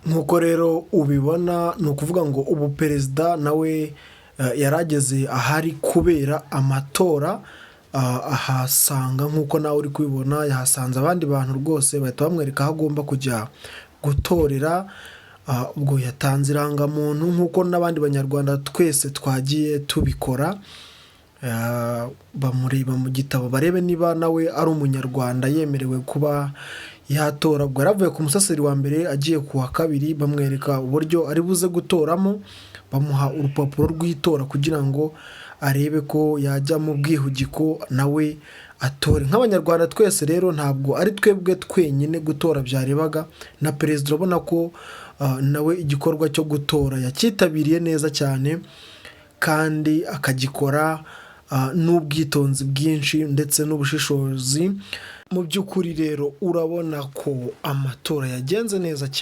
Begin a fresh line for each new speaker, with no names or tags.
Nk'uko rero ubibona, ni ukuvuga ngo ubu perezida nawe yarageze ahari kubera amatora, ahasanga, nk'uko nawe uri kubibona, yahasanze abandi bantu rwose, bahita bamwereka aho agomba kujya gutorera. Ubwo yatanze irangamuntu nk'uko n'abandi Banyarwanda twese twagiye tubikora, bamureba mu gitabo barebe niba nawe ari Umunyarwanda yemerewe kuba yatora. Ubwo yaravuye ku musaseri wa mbere agiye ku wa kabiri, bamwereka uburyo ari buze gutoramo, bamuha urupapuro rw'itora kugira ngo arebe ko yajya mu bwihugiko nawe atore. Nk'Abanyarwanda twese rero, ntabwo ari twebwe twenyine gutora byarebaga, na perezida urabona ko nawe igikorwa cyo gutora yacyitabiriye neza cyane kandi akagikora n'ubwitonzi bwinshi ndetse n'ubushishozi. Mu by'ukuri rero urabona ko amatora yagenze neza cyane.